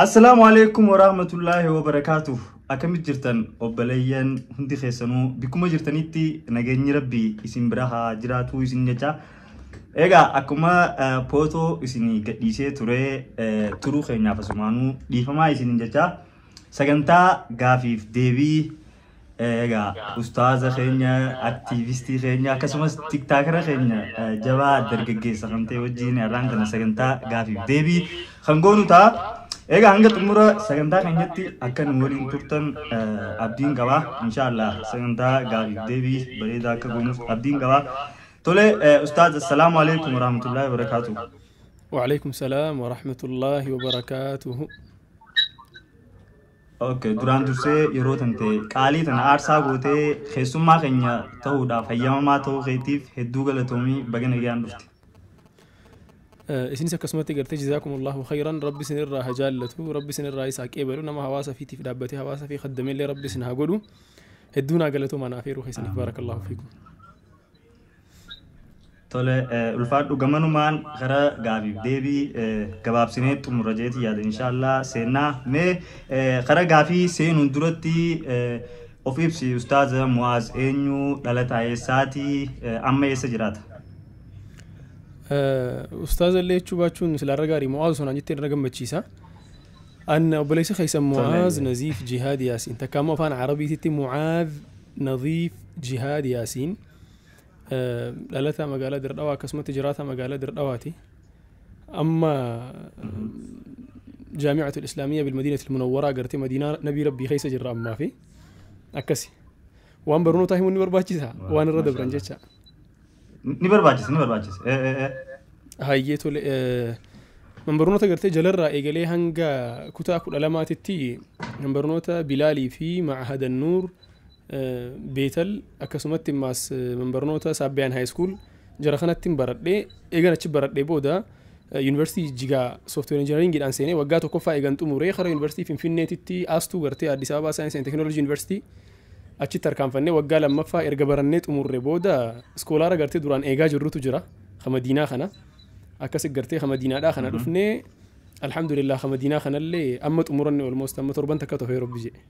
Assalaamu alaikum warahmatullaahi wabarakaatuh. Akkamitti jirtan obboleeyyan hundi keessanuu? Bikkuma jirtanitti nageenyi Rabbii isin bira haa jiraatu isin jecha. Egaa akkuma pootoo isin gadhiisee ture, turuu keenyaaf asumaanuu dhiifamaa isin jecha. Sagantaa gaafiif deebii egaa ustaaza keenya, aktiivistii keenya, akkasumas tiktaakara keenya jabaa dargaggeessa kan ta'e wajjin har'aan kana sagantaa gaafiif deebii kan goonu ta'a. Egaa hanga xumura sagantaa keenyatti akka nu waliin turtan abdiin qaba. Inshaallah sagantaa gaafiif deebii bareedaa akka goonuuf abdiin qaba. Tole ustaaz, assalaamu alaikum warahmatullaahi wabarakaatuh. وعليكم السلام ورحمة الله وبركاته. Okay, duraan dursee yeroo tante qaalii tana aarsaa gootee keessummaa keenya ta'uudhaaf hayyamamaa ta'uu keetiif hedduu galatoomii, baga nagaan dhufte. Isinis akkasumatti gartee جزاكم الله خيرا. Rabbi isinirraa haa jaallatu, Rabbi isinirraa isaa qeebalu. Nama hawaasa fiitiif dhaabbatee hawaasa fi khaddameellee Rabbi isin haa godhu. Hedduu naa galatoomaa naaf yeroo keessaniif, بارك الله فيكم. Tole, ulfaadhu. Gamanumaan gara gaafiif deebii gabaabsinee xumura jeeti yaada inshaallah seenaa. Mee kara gaafii seenuun duratti of ibsi ustaaza. Mu'aaz eenyu, dhalataa eessaati, amma eessa jiraata? Ustaaza illee jechuu baachuun silaarra gaarii, Mu'aaz osoo naan jettee irra gammachiisa. An obboleessa keessan Mu'aaz Naziif Jihaad Yaasiin, takka ammoo afaan Arabiititti Mu'aaz Naziif Jihaad Yaasiin, dhalataa magaalaa Dirdhawaa akkasumatti jiraataa magaalaa Dirdhawaati. Amma جامعة الإسلامية بالمدينة المنورة gartee madiinaa nabii Rabbii keessa jirra ammaa fi akkasi. Waan barnootaa himuun ni barbaachisa waan irra dabran jecha. Ni barbaachisa, ni barbaachisa. Hayyee, tole. Man barnoota gartee jalarraa eegalee hanga kutaa 12titti man barnoota Bilaalii fi Ma'ahada Nuur Beetal, akkasumatti immaas man barnoota Saabbiyaan High School jara kanatti baradhee. Eegan achi baradhee booda yuunivarsiitii Jigaa software engineeringiidhaan seenee waggaa tokkoffaa eegan xumuree kara yuunivarsiitii Finfinneetitti aastuu gartee Addis Ababaa Science and Technology University achitti harkaanfannee waggaa lammaffaa erga barannee xumurre booda scholar gartee duraan eegaa jirrutu jira ka madiinaa kana. Akkas gartee ka madiinaadhaa kana dhufnee, alhamdulillah, ka madiinaa kanallee amma xumuranne, almost amma torban takka tofee Rabbi jedhe.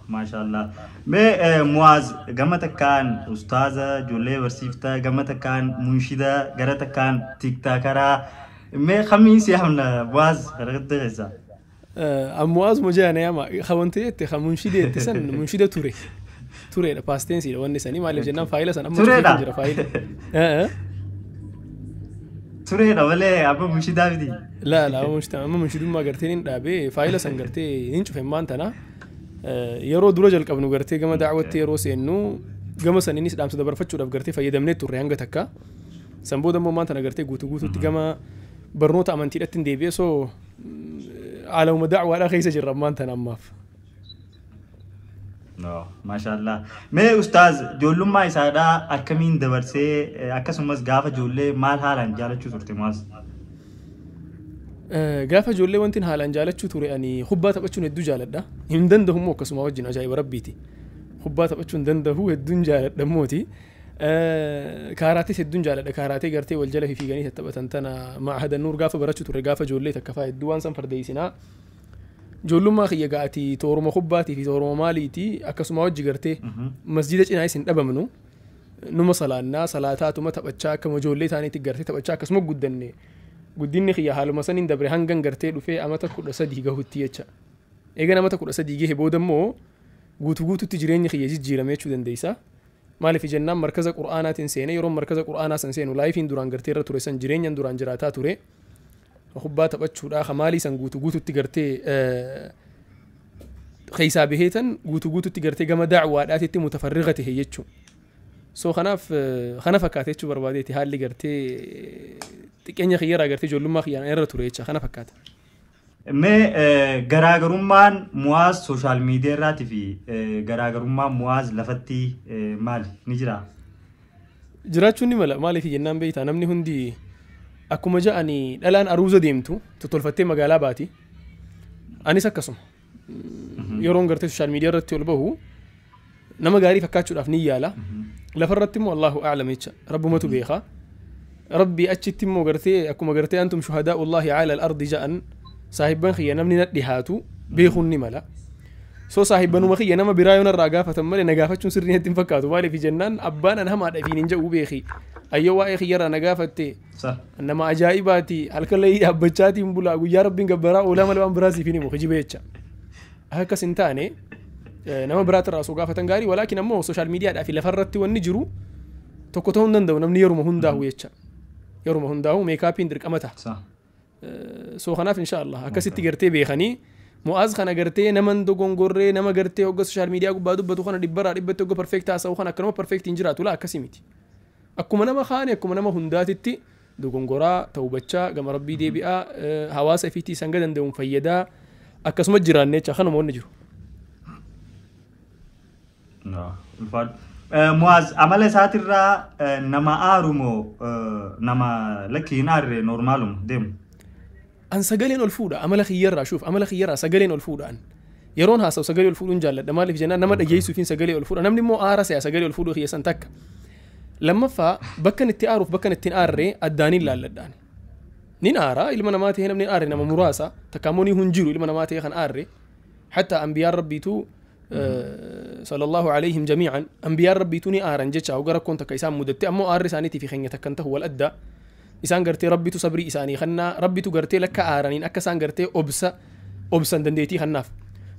Maashaallah. Mee Mu'aaz, gama takkaan ustaaza ijoollee barsiiftaa, gama takkaan munshida, gara takkaan tiktakaraa. Mee kamiin si hamna Mu'aaz karaa keessa? Mu'aaz mojaana yaama ka wanta jette ka munshida jette san munshida ture. Tureedha, past tenseiidha wanni sanii. Maaliif jennaan faayila san amma Tureedha? Jira faayila. Tureedha malee amma munshidaa miti. لا لا, amma munshidummaa gartee nin dhaabee, faayila san gartee nin cufe maan tana. Yeroo dura jalqabnu gartee gama daawwatti yeroo seennu gama saniinis dhaamsa dabarfachuudhaaf gartee fayyadamnee turre hanga takka. San booda immoo maan tana gartee guutuu guutuutti gama barnoota amantiidhatti hin deebi'e, soo aalamuma da'waadhaa keessa jirra ammaan tana ammaaf. Maashaallah. Mee ustaaz, ijoollummaa isaadhaa akkamiin dabarsee, akkasumas gaafa ijoollee maal haalaan jaalachuu turte Mu'aaz? Gaafa ijoollee wanti haalaan jaalachuu ture, ani kubbaa taphachuun hedduu jaaladha. Hin danda'u immoo akkasuma wajjin, ajaa'iba Rabbiiti. Kubbaa taphachuu hin danda'u, hedduun jaaladha mooti. Kaaraatis hedduun jaaladha. Kaaraatee gartee wal jala fiiganii taphatan tana Ma'ahada Nuur gaafa barachuu ture, gaafa ijoollee takka fa'aa hedduu waan san fardeessinaa. Ijoollummaa kiyya ga'ati tooruma kubbaatii fi tooruma maaliiti, akkasuma wajji gartee masjida cinaa isin dhabamnu, numa salaannaa salaataatuma taphachaa akkama ijoollee isaaniitti gartee taphachaa akkasuma guddanne. Guddinni kiyya haaluma saniin dabre hangan gartee dhufee amata 13 gahutti jecha. Eegan amata 13 gahe booda immoo guutuu guututti jireenyi kiyya jijjiirame jechuu dandeessa. Maaliif jennaan markaza qur'aanaatiin seenee, yeroo markaza qur'aanaa san seenu lifeiin duraan gartee irra ture san, jireenyan duraan jiraataa ture, kubbaa taphachuudhaa kamaalii san guutuu guututti gartee keessaa baheetan guutuu guututti gartee gama da'waadhaatitti mutafarriqa tahe jechuudha. So kanaaf kana fakkaate jechuu barbaadeeti, haalli gartee xiqqeenya kiyyarraa gartee ijoollummaa kiyyaan irra ture jecha kana fakkaata. Mee garaagarummaan Mu'aaz social media irraatii fi garaagarummaan Mu'aaz lafatti maali, ni jiraa? Jiraachuun ni mala. Maaliif jennaan beektaa, namni hundi akkuma ja'anii dhalaan aruuza deemtu tottolfattee magaalaa baati. Anis akkasuma. Yeroon gartee social media irratti ol bahu nama gaarii fakkaachuudhaaf ni yaala. Lafarratti immoo الله أعلم jecha, Rabbumatu beeka. Rabbii achitti immoo gartee akkuma gartee antum shuhadaa'ullaahi ala al-ardi ja'an, saahibban kiyya namni na dhihaatu beekuun ni mala. So saahibbanuma kiyya nama biraa yoo narraa gaafatan malee na gaafachuun sirrii natti hin fakkaatu. Maaliif jennaan, abbaan an hamaadha ifiin hin jedhu beeki. Ayyoo waa'ee kiyyarraa na gaafatte, nama ajaa'ibaati, halkan layii dhaabbachaatiin bulaa, guyyaa Rabbiin gabbaraa oolaa malee waan biraa siif hin himu, kijiba jecha. Akkas hin taane, nama biraatirraa osoo gaafatan gaarii. Walaakin ammoo social mediadhaa fi lafarratti wanni jiru tokko ta'uu hin danda'u. Namni yeruma hundaahu jecha. Yeruma hundaahu makeupiin dirqama ta'a. So kanaaf insha Allah akkasitti gartee beekanii Mu'aaz kana gartee nama dogongorree, nama gartee hogga social media gubbaa dubbatu kana dhibbarraa dhibbatti hogga perfect haasa'u kana akkanuma perfect hin jiraatu laa, akkasii miti. Akkuma nama kaani, akkuma nama hundaatitti dogongoraa, ta'ubachaa, gama Rabbii deebi'aa, hawaasa ifiitii sanga danda'uun fayyadaa akkasuma jiraanne jecha, kanuma wanni jiru. Ulfaadhu. Mu'aaz amala isaatirraa nama aaru moo nama lakki hin aarre, normaluma deemu? An sagaleen ol fuudha amala kiyyarraa, shuuf, amala kiyyarraa sagaleen ol fuudha. An yeroon haasa'u sagalee ol fuudhuun jaalladha. Maaliif jennaan, nama dhageessuufin sagalee ol fuudha. Namni immoo aara se'a sagalee ol fuudhuu kiyya san takka. Lammaffaa, bakka itti aaruuf bakka itti hin aarre addaaniin laalladhaan. Nin aara, ilma namaa ta'ee namni hin aarre nama muraasa, takka immoo ni hin jiru ilma namaa ta'ee kan aarre. Hatta ambiyaan Rabbiitu, sallallahu alayhim jamiican, ambiyaan Rabbiitu ni aaran jecha hogga rakkoon takka isaan mudatte. Ammoo aarri isaaniitii fi keenya takkan tahu, wal adda. Isaan gartee Rabbitu sabrii isaanii kannaa, Rabbitu gartee lakka aaraniin akka isaan gartee obsa obsan dandeettii kannaaf.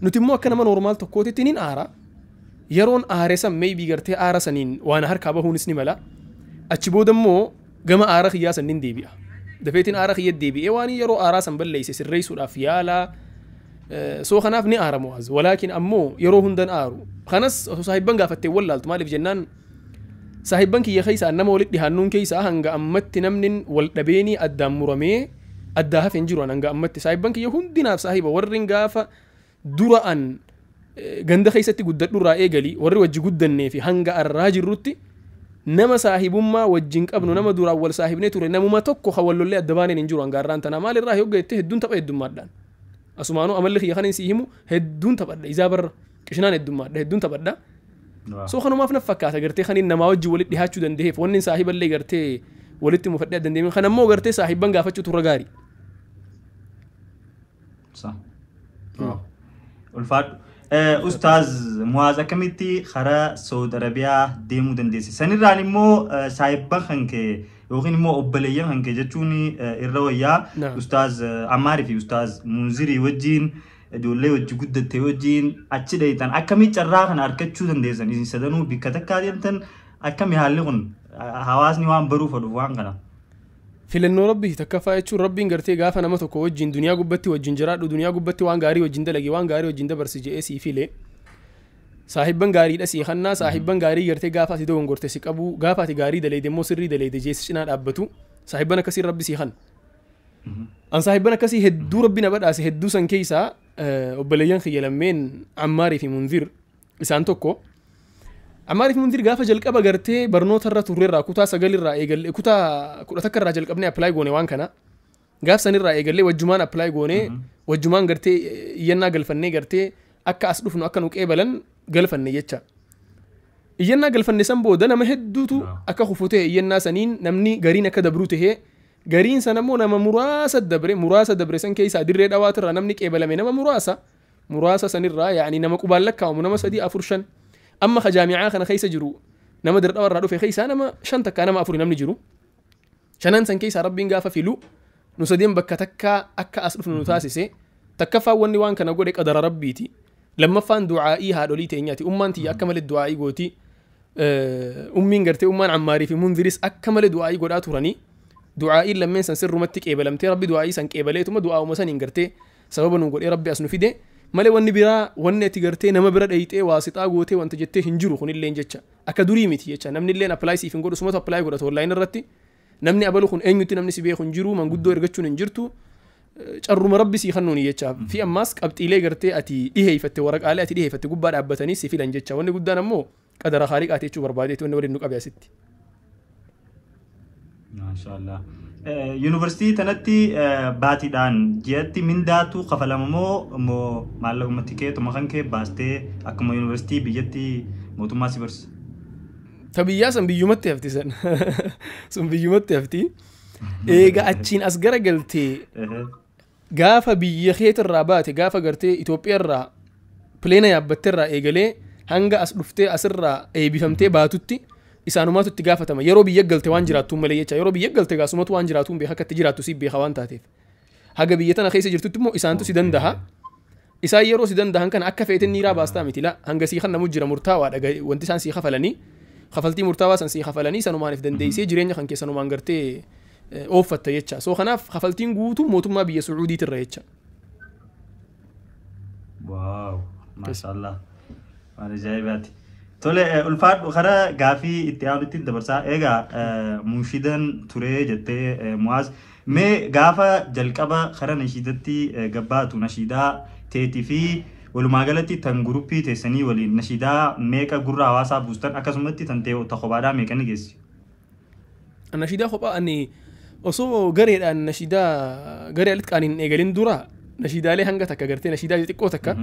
Nuti immoo akka nama normal tokkootitti nin aara. Yeroon aare san maybe gartee aara saniin waan harkaa bahuunis ni mala. Achi booda immoo gama aara kiyyaa san nin deebi'a. Dafeetiin aara kiyya deebi'ee waan yeroo aaraa san balleeyse sirreessuudhaaf yaalaa. So kanaaf ni aara Mu'aaz. Walaakin ammoo yeroo hundan aaru. Kanas osoo saahibban gaafattee wallaaltu. Maaliif jennaan, saahibban kiyya keessaa nama walitti dhihaannuun keessaa hanga ammatti namni wal dhabeenii addaan muramee addaa hafe hin jiru. Hanga ammatti saahibban kiyya hundinaaf saahiba. Warri gaafa dura an ganda keessatti guddadhurraa eegali warri wajji guddannee fi hanga arraa jirrutti nama saahibummaa wajjin qabnu, nama duraan wal saahibnee ture, namuma tokko kan wal lollee adda baaneen hin jiru hanga arraan tanaa. Maalirraa hogga jettee, hedduun tapha heddummaadhaan. Asumaanuu amalli kiyya kan sii himu, hedduun taphadha, isaa barra qishinaan heddummaadha, hedduun taphadha. So kanumaaf na fakkaata gartee kan namaa wajjin walitti dhihaachuu danda'eef, wanni saahiballee gartee walitti mufadhee dandeemin. Kan ammoo gartee saahibban gaafachuu turra gaarii. Ulfaadhu. Ustaaz Mu'aaz, akkamitti karaa Saudi Arabiyaa deemuu dandeesse? Sanirraan immoo saahibban kan kee yookiin immoo obboleeyyan kan kee jechuun irra wayyaa, Ustaaz Ammaarii fi Ustaaz Munzirii wajjin, ijoollee wajji guddatte wajjin achi dheeytan, akkamitti carraa kana argachuu dandeessan? Isin sadanuu bikka takkaa deemtan, akkami haalli kun? Hawaasni waan baruu fedhuuf waan kana. Filannoo Rabbii takkaffaa jechuun, Rabbiin gartee gaafa nama tokko wajjin duniyaa gubbatti wajjin jiraadhu, duniyaa gubbatti waan gaarii wajjin dalage, waan gaarii wajjin dabarsi jedhee sii file, saahibban gaariidha sii kannaa. Saahibban gaarii gartee gaafa ati dogongorte si qabu, gaafa ati gaarii daleede immoo sirrii daleede jeessi cinaa dhaabbatu, saahibban akkasii Rabbi sii kanna. An saahibban akkasii hedduu Rabbi na badhaase. Hedduu san keessaa obboleeyyan kiyya lammeen Ammaarii fi Munzir isaan tokko. Ammaarii fi Munzir gaafa jalqaba gartee barnoota irra turreerraa, kutaa sagalirraa eegalle, kutaa 11 irraa jalqabnee apply goone waan kana. Gaaf sanirraa eegallee wajjumaan apply goone, wajjumaan gartee iyyannaa galfannee, gartee akka as dhufnu akka nu qeebalan galfanne jecha. Iyyannaa galfanne san booda nama hedduutu akka kufutee, iyyannaa saniin namni gariin akka dabruu tahee, gariin sana immoo nama muraasa dabre. Muraasa dabre san keessaa Dirree Dhawaatirraa namni qeebalame nama muraasa. Muraasa sanirraa yaani nama qubaan lakkaa'amu, nama sadii, afur, shan. Amma ka jaamicaa kana keessa jiru, nama Dirree Dhawaarraa dhufe keessaa nama shan takkaa nama afuri namni jiru. Shanan san keessaa Rabbiin gaafa filu nu sadeen bakka takkaa akka as dhufnu nu taasise. Takkaffaan wanni waan kana godhe qadara Rabbiiti. Lammaffaan du'aa'ii haadholii teenyaati. Ummaan tiyya akka malee du'aa'ii gooti. Ummiin gartee ummaan Ammaarii fi Munziris akka malee du'aa'ii godhaa turanii, du'aa'iin lammeen san sirrumatti qeebalamtee, Rabbi du'aa'ii san qeebaleetuma du'aa'uma saniin gartee sababa nu godhee Rabbi as nu fide malee, wanni biraa wanni ati gartee nama bira dhayixee waasixaa gootee wanta jettee hin jiru kunilleen jecha. Akka durii miti jecha, namni illeen apply siif hin godhu, sumatu apply godhata online irratti. Namni abalu kun eenyutti namni si beeku hin jiru, manguddoo ergachuun hin jirtu, carruma Rabbi sii kennuuni jecha. Fi ammaas qabxiilee gartee ati dhiheeffatte, waraqaalee ati dhiheeffatte gubbaa dhaabbatanii si filan jecha. Wanni guddaan ammoo qadara Haaliqaati jechuu barbaadeeti wanni waliin nu qabe asitti. Maashaallah. Yuunivarsiitii tanatti baatiidhaan ji'atti mindaatu kafalama moo maallaquma tikeetuma kan kee baastee akkuma yuunivarsiitii biyyatti mootummaa si barsiisa? Ta biyyaa san biyyumatti hafti san. Sun biyyumatti hafti. Eega achiin as garagaltee gaafa biyya keetirraa baate, gaafa gartee Itoophiyaarraa pileena yaabbatteerraa eegalee hanga as dhuftee asirraa eebifamtee baatutti isaanumaatu itti gaafatama. Yeroo biyya galte waan jiraattuun malee jecha, yeroo biyya galte gaasumatu waan jiraatuun beeka, akka itti jiraattu si beeka waan taateef. Haga biyya tana keessa jirtutti immoo isaantu si danda'a. Isaan yeroo si danda'an kana akka feeteen niiraa baastaa miti la, hanga sii kan namu jira murtaawaadha, wanti isaan sii kafalanii kafaltii murtaawaa san sii kafalanii sanumaan if dandeessee jireenya kan keessanumaan gartee ooffatta jecha. So kanaaf kafaltiin guutuu mootummaa biyya Sucuudiitirra jecha. Wow, maashaallah. Waan ajaa'ibaati. Tole, ulfaadhu, karaa gaafii itti aanutti dabarsaa. Egaa munshidan turee jettee Mu'aaz. Mee gaafa jalqaba karaa nashiidatti gabbaatu nashiidaa teetii fi walumaa galatti tan guruppii teessanii waliin nashiidaa meeqa gurra hawaasaa buustan, akkasumatti tan ta'e kophaadhaa meeqa ni geessi? Nashiidaa kophaa ani osoo gareedhaan nashiidaa garee alitti qaaniin eegalin dura nashiidaalee hanga takka gartee nashiidaa xixiqqoo takka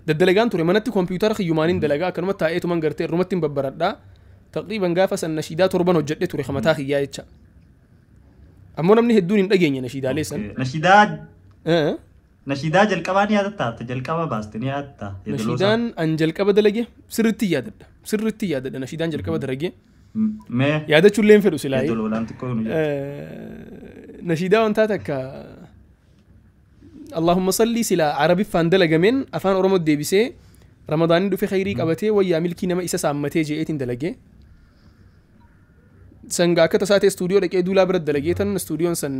daddalagaan ture manatti, kompiitara kiyyumaaniin dalagaa, akkanumatti taa'eetuman gartee irrumatti hin babbaradhaa. Taqriiban gaafa san nashiidaa 7 hojjedhe ture mataa kiyyaa jecha. Ammoo namni hedduun hin dhageenye nashiidaalee san. Nashiidaa jalqabaa ni yaadatta? Jalqaba baaste ni yaadatta? Nashiidaan an jalqaba dalage sirriitti yaadadha. Sirriitti yaadadha nashiidaan jalqaba dalage. Mee Yaadachuullee hin fedhu silaayee. Yeedaloo laan xiqqoo nu jedhu. Nashiidaa wantaa takka Allahumma salli silaa Arabiffaan dalagameen afaan Oromoo deebisee, Ramadaanni dhufe khayrii qabatee wayyaa milkii nama isa saammatee je'eetiin dalagee. Sangaa akka tasaa ta'e istuudiyoo dhaqee duulaa bira dalagee tan, istuudiyoon san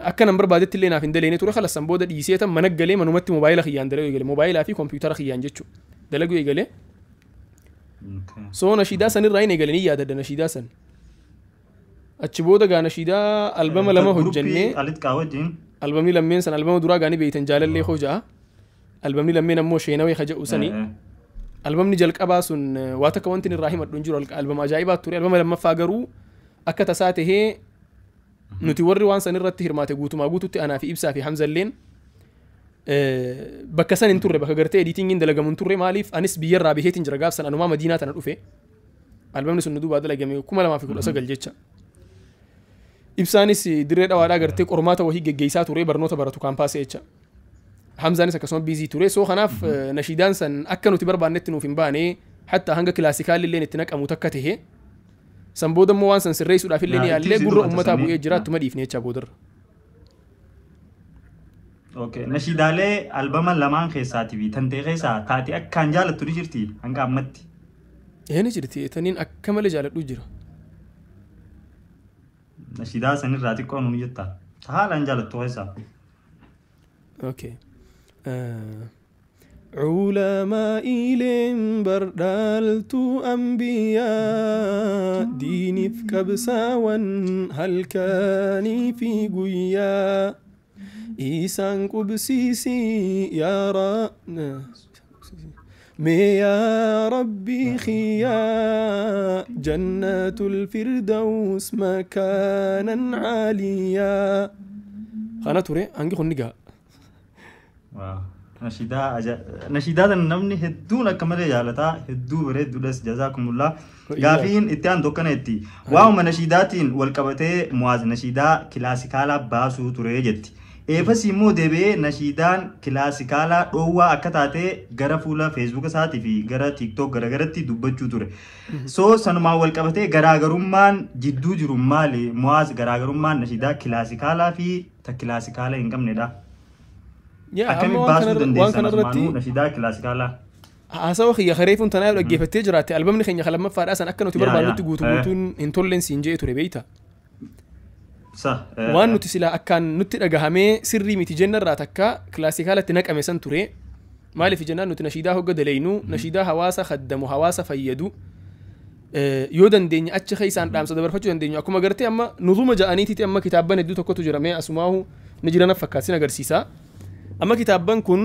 akka nan barbaadetti illee naaf hin daleene ture. Kalas, san booda dhiisee tan mana galee manumatti moobaayila kiyyaan dalaguu eegale, moobaayilaa fi kompiitara kiyyaan jechuudha dalaguu eegale. So nashiidaa sanirraa hin eegale, ni yaadadha nashiidaa san. Achi booda gaa nashiidaa albama 2 hojjennee. Alitqaa wajjin. Albamni lammeen san, albama duraa gaanii beeytan jaalallee hoo ja'a. Albamni lammeen ammoo sheenawee ka jedhu sani. Albamni jalqabaa sun waa takka wanti irraa himadhu hin jiru, albama ajaa'ibaa ture. Albama lammaffaa garuu akka tasaa tahee nuti warri waan san irratti hirmaate guutumaa guututti, anaa fi Ibsaa fi Hamzalleen, bakka san hin turre, bakka gartee editingiin dalagamu hin turre. Maaliif, anis biyyarraa baheetiin jira gaaf san, anumaa Madiinaa tana dhufe. Albamni sun nu duubaa dalagame 2019 jecha. Ibsaanis dirree dhawaadhaa gartee qormaata wahii geggeessaa ture, barnoota baratu kaampaasii jecha. Hamzaanis akkasuma busy ture. So kanaaf nashiidaan san akka nuti barbaannetti nuuf hin baane, hatta hanga kilaasikaalli illee itti naqamu takka tahe. San booda immoo waan san sirreessuudhaaf illee ni yaallee, gurra uummataa bu'ee jira, ittuma dhiifne jecha boodarra. Okay. Nashiidaalee albama lamaan keessaatii fi tantee keessaa taatee akkaan jaalattu ni jirti hanga ammatti? Ee, ni jirti, taniin akka malee jaaladhu jira. Nashiidaa sanirraa xiqqoo nuun jettaa? Haalaan jaalattu keessaa. Okay. Culamaa'ileen bardhaaltu ambiyaa, diiniif qabsaawwan halkanii fi guyyaa, isaan qubsiisii yaa mee yaa rabbii khiyyaa, jannatul firdaus makaanan caaliyaa. Kana ture, hangi kun ni ga'a. Nashiidaa sana namni hedduun akka malee jaalataa, hedduu bareedduudhas, jazaakumullah. Gaafiin itti aantu akkana itti. Waa'uma nashiidaatiin wal qabatee Mu'aaz nashiidaa kilaasikaalaa baasuu ture jetti. Eefas immoo deebi'ee nashiidaan kilaasikaalaa dhoowwaa akka taate gara fuula Feesbuuka isaatii fi gara TikTok garagaratti dubbachuu ture. So sanumaan wal qabatee garaagarummaan jidduu jiru maali? Mu'aaz, garaagarummaan nashiidaa kilaasikaalaa fi ta kilaasikaala hin qabnedha. Akkamiin baasuu dandeessan asumaanuu nashiidaa kilaasikaalaa? Haasawa kiyya kareefuun tanaaf dhaggeeffattee jiraatte, albamni keenya lammaffaadhaa san akka nuti barbaadnutti guutuu guutuun hin tolleen siin jee ture, beeyta. Waan nuti silaa akkaan nutti dhagahamee sirrii miti jennarraa takka kilaasikaalatti naqame san ture. Maaliif jennaan, nuti nashiidaa hogga daleeynu nashiidaa hawaasa khaddamu, hawaasa fayyadu, yoo dandeenye achi keessaan dhaamsa dabarfachuu dandeenyu. Akkuma gartee amma nuzuma ja'aniitiiti, amma kitaabban hedduu tokkotu jira, mee asumaahu ni jiran fakkaat, sin agarsiisa. Amma kitaabban kun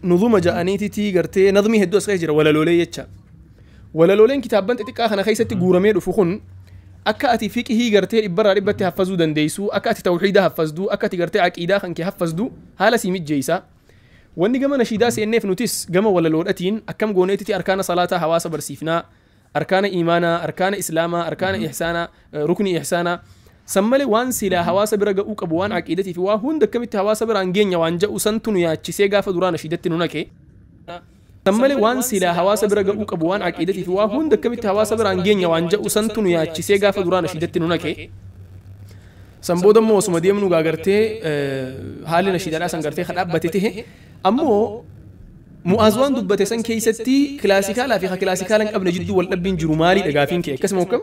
nuzuma ja'aniitiiti, gartee nazmii hedduu as keessa jira, walaloolee jecha. Walalooleen kitaabban xixiqqaa kana keessatti guuramee dhufu kun akka ati fiqihii gartee dhibbarraa dhibbatti haffazuu dandeessu, akka ati tawxiida haffazdu, akka ati gartee aqiidaa kan kee haffazdu haala sii mijjeessa. Wanni gama nashiidaa seenneef nutis gama walaloodhatiin akkam gooneetiti arkaana salaataa hawaasa barsiifnaa. Arkaana iimaanaa, arkaana islaamaa, arkaana ihsaanaa, rukni ihsaanaa. San malee waan silaa hawaasa bira ga'uu qabu waan aqiidatii fi waa hunda akkamitti hawaasa biraan geenya waan jedhu santu nu yaachisee gaafa duraa nashiidatti nu naqe. San malee waan silaa hawaasa bira ga'uu qabu waan aqiidatii fi waa hunda akkamitti hawaasa biraan geenya waan jedhu santu nu yaachisee gaafa duraa nashiidatti nu naqe. San booda immoo osuma deemnu gaa gartee haalli nashiidaadhaa san gartee dhaabbate tahe ammoo Mu'aaz waan dubbate san keessatti kilaasikaalaa fi kilaasikaala hin qabne jidduu wal dhabbiin jiru maaliidha gaafiin kee akkasuma akkam?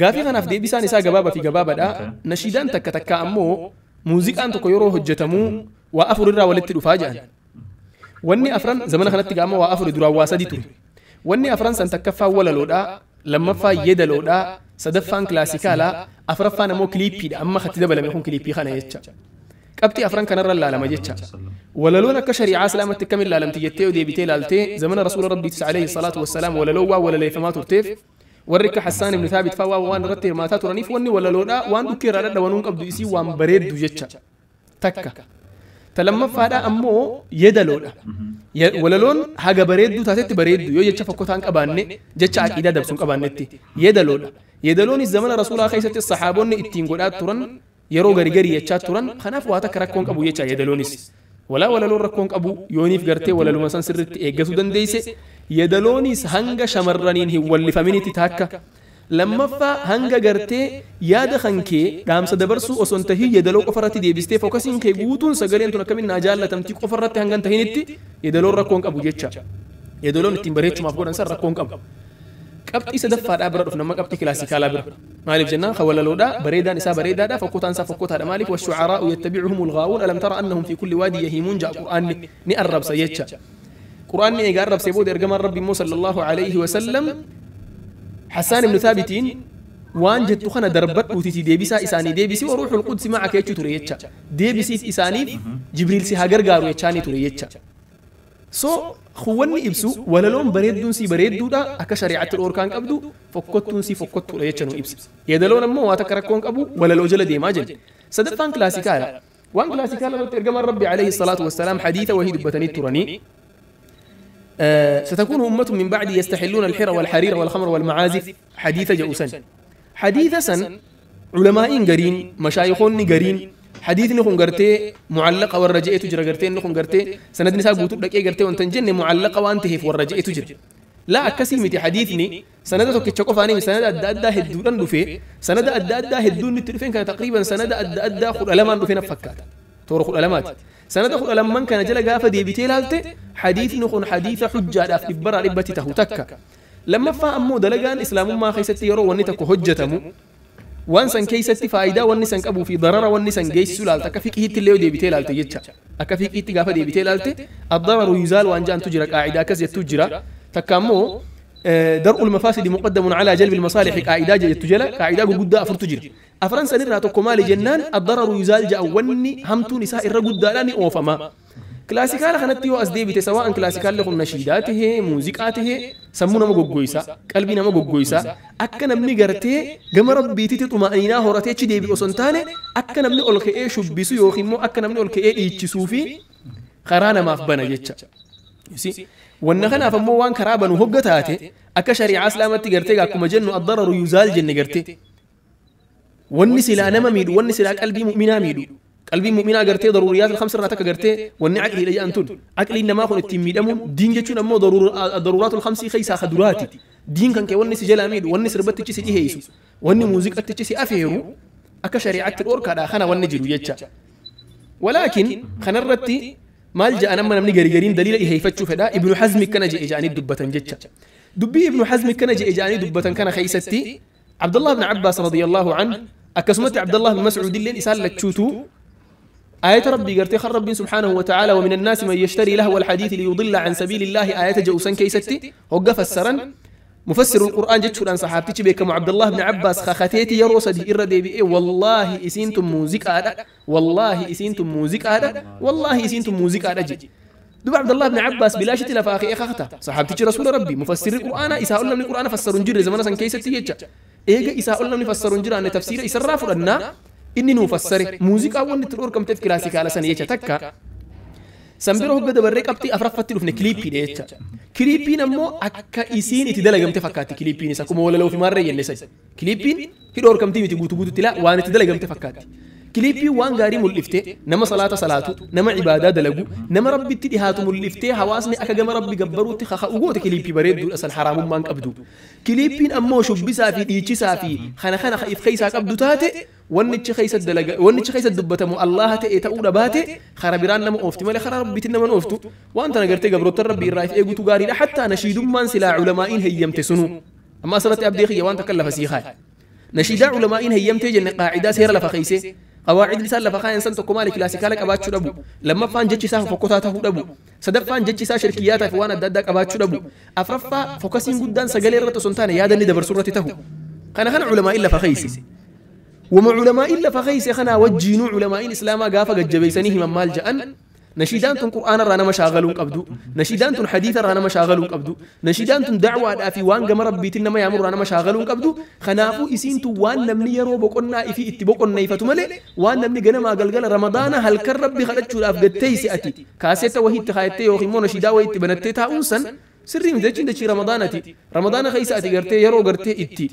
Gaafii kanaaf deebisaan isaa gabaabaa fi gabaabaadha. Nashiidaan takka takka ammoo muuziqaan tokko yeroo hojjetamu waa afur irraa walitti dhufaa jedhan. Wanni afran zamana kanatti gaama waa afur duraan waa sadi ture. Wanni afran san takkaffaa walaloodha, lammaffaa yeedaloodha, sadaffaan kilaasikaalaa, afuraffaan ammoo kiliippiidha. Amma katti dabalame kun kiliippii kana jecha. Qabxii afran kanarra laalama jecha. Walaloon akka shari'aa islaamatti akkamiin laalamti jettee yoo deebitee ilaaltee zamana rasuula rabbiitis alayhi salaatu wassalaam walaloo waa walaleeffamaa turteef warri akka Hassaan ibn Thaabit fa'aa waan irratti hirmaataa turaniif wanni walaloodha waan dhukkee irraa dhadhawanuu qabdu isii waan bareeddu jecha. Takka. Ta lammaffaadha ammoo yeedaloodha. Walaloon haga bareedduu taatetti bareeddu yoo jecha fokkotaa hin qabaanne jecha aqiidaa dabsuu hin qabaannetti yeedaloodha. Yeedaloonis zamana rasuulaa keessatti saxaabonni ittiin godhaa turan yeroo gari gari jechaa turan kanaaf waa takka rakkoon qabu jecha yeedaloonis. Walaa walaloon rakkoon qabu yooniif gartee walaluma san sirriitti eeggatuu dandeesse yeedaloonis hanga shamarraniin hin wallifaminitti takka. Lammaffaa hanga gartee yaada kan kee dhaamsa dabarsuu osoo hin tahin yeedaloo qofarratti deebistee fookasiin kee guutuun sagaleen tun akkamiin naa jaallatamtii qofarratti hanga hin tahinitti yeedaloon rakkoon qabu jecha. Yeedaloon ittiin bareechumaaf godhan san rakkoon qabu. Qabxii sadaffaadhaa bira dhufna amma qabxii kilaasikaalaa bira. Maaliif jennaan kan walaloodhaa bareedaan isaa bareedaadha fokkotaan isaa fokkotaadha maaliif washucaraa'u yattabicuhum lgaawuun alam tara annahum fi kulli waadi yahiimuun ja'a qur'aanni ni arrabsa jecha. Qur'aanni egaa arrabsee booda ergamaan rabbi immoo sallallahu alayhi wasallam Hassaan ibn Thaabitiin waan jettu kana darbadhuutiiti deebisaa isaanii deebisi wa ruuxul qudsi macaka jechuu ture jecha. Deebisiif isaaniif Jibriil si haa gargaaru jechaanii ture jecha. So wanni ibsu walaloon bareedduun si bareedduudha akka shari'aatti dhoorkaan qabdu fokkottuun si fokkottuudha jecha nu ibsa. Yeedaloon ammoo waa takka rakkoon qabu walaloo jala deemaa jenna. Sadaffaan kilaasikaala. Waan kilaasikaala irratti ergamaan rabbi alayhi salaatu wassalaam hadiisa wahii dubbatanii turanii. ستكون أمة من بعدي يستحلون الحر والحرير والخمر والمعازف حديث جوسن حديث سن علماء قرين مشايخون قرين حديث نخون قرتي معلقة والرجاء تجرى قرتي نخون قرتي سند نساء قوتو لك إيه قرتي وانتنجن معلقة وانتهي والرجاء تجرى لا أكسي حديثني سند تكتشكو فاني سند أدى أدى هدون دفي سند أدى أدى هدون التلفين كان تقريبا سند أدى أدى خل ألمان دفين فكات تورو خل ألمات سند خل ألمان كان جل قافة دي بتيلالتي حديث نخون حديث حجة أف إبرا ربتي تهو تكا لما فأمو دلقان إسلام ما خيستي يرو ونتكو حجة مو وانسان كيستي فايدة ونسان أبو في ضرر ونسان جيس سلالتا كفيك هيت اللي دي بتيلالتي يتشا أكفيك هيت قافة دي بتيلالتي الضرر يزال وأنجان تجرى قاعدة كزي تجرى تكامو درء المفاسد مقدم على جلب المصالح قاعدة تجلى قاعدة قد أفر تجرى أفرنسا نرى تقومالي جنان الضرر يزال جاء وني همتو نساء الرقود دالاني أوفما كلاسيكال خنتيو أسديبتي سواء كلاسيكال لكم نشيداته موزيكاته سمونا مغوغويسا قلبنا مغوغويسا أكنا مني غرتي جم ربي تيتي طمأنينة هورتي تشدي بأسنتاني أكنا مني أولك إيه شبسو يوخيمو أكنا مني أولك إيه إيتشسوفي خرانا ما في بنا جتشا يسي والنخنا فمو وان كرابا وهجتاتي أكا شريعة إسلامتي غرتي أكما جنو الضرر يزال جن غرتي والنسي لا نما ميدو والنسي لا قلبي مؤمنا ميدو قلبي مؤمنا غرتي ضروريات الخمس راتك غرتي والني عقلي لي أنتون عقلي إنما خن التميد أمو دين جتون أمو ضرورات الخمس خيسا خدراتي دين كان كي والنسي جلا ميدو والنسي ربت تشي سي هيسو والني موزيك تشي أفيرو أكا شريعة الأوركا دا خنا والنجرو يتشا ولكن خنرتي مال جاء أنا من جريجرين دليل إيه يفتشوا فدا ابن حزم كان جاء إجاني دبة جتشا دبي ابن حزم كان جاء إجاني دبة كان خيستي عبد الله بن عباس رضي الله عنه أكسمت عبد الله بن مسعود اللي إسال لتشوتو آية ربي قرتي خر ربي سبحانه وتعالى ومن الناس من يشتري لهو الحديث ليضل عن سبيل الله آية جوسن كيستي وقف السرن مفسر القرآن جتشو أن صحابتي بكم عبد الله بن عباس خختيتي يروس دي إردي بي والله إسينتم موزيك هذا والله إسينتم موزيك هذا والله إسينتم موزيك هذا جي دوب عبد الله بن عباس بلا شتي لفاخي خخته صحابتي رسول ربي مفسر القرآن إساء لم القرآن فسرون جري زمان سن كيستي يجا إيجا إساء لم يفسرون جري أن تفسير إسراف لنا إني نفسر موزيك أول نترور كم تفكر كلاسيك على سنة يجا تكا San bira hogga dabarree qabxii afuraffatti dhufne kiliippiidha jecha. Kiliippiin ammoo akka isiin itti dalagamte fakkaatti kiliippiinis akkuma walaloo fi maarree jenne san. Kiliippiin hidha horkamtii miti guutuu guututti laa waan itti dalagamte fakkaatti. Kiliippii waan gaarii mul'iftee nama salaata salaatu, nama ibaadaa dalagu, nama rabbitti dhihaatu mul'iftee hawaasni akka gama rabbi gabbaruutti kaka'u goote kiliippii bareedduudha san haraamummaan qabdu. Kiliippiin ammoo shubbisaa fi dhiichisaa fi kana kana if keessaa qabdu taate wannichi keessa dalaga wannichi keessa dubbatamu Allaha ta'e ta'uu dhabaate kara biraan nama oofti malee kara rabbiitiin nama ooftu waan tana gartee gabroota rabbi irraa if eegutu gaariidha. Hattaa nashiidummaan silaa culamaa'iin heeyyamte sunu amma asirratti abdii kiyya waan takka lafa sii kaa'e. Nashiidaa culamaa'iin heeyyamtee jenne qaacidaa seera lafa keeyse qawaacid isaan lafa kaayan san tokko maali kilaasikaala qabaachuu dhabu, lammaffaan jechi isaa fokkotaa ta'uu dhabu, sadaffaan jechi isaa shirkiyyaataa fi waan adda addaa qabaachuu dhabu, afraffaa fokasiin guddaan sagalee irratti osoo hin taane yaada inni dabarsu irratti ta'u. Kana kana culamaa'iin lafa keeyse. Wama culamaa'iin lafa keeyse kanaa wajjiinuu culamaa'iin islaamaa gaafa gajjabeeysanii himan maal ja'an? Nashiidaan tun qur'aana irraa nama shaagaluun qabdu, nashiidaan tun hadiisa irraa nama shaagaluun qabdu, nashiidaan tun da'waadhaa fi waan gama rabbiitiin nama yaamuu irraa nama shaagaluun qabdu. Kanaafuu isiin tun waan namni yeroo boqonnaa ifii itti boqonneeffatu malee waan namni ganamaa galgala ramadaana halkan rabbi kadhachuudhaaf gatteeyse ati kaaseetta wahii itti kaayattee yookiin immoo nashiidaa wahii itti banattee taa'uun san sirrii miti jechuun dachii ramadaanati. Ramadaana keessa ati gartee yeroo gartee itti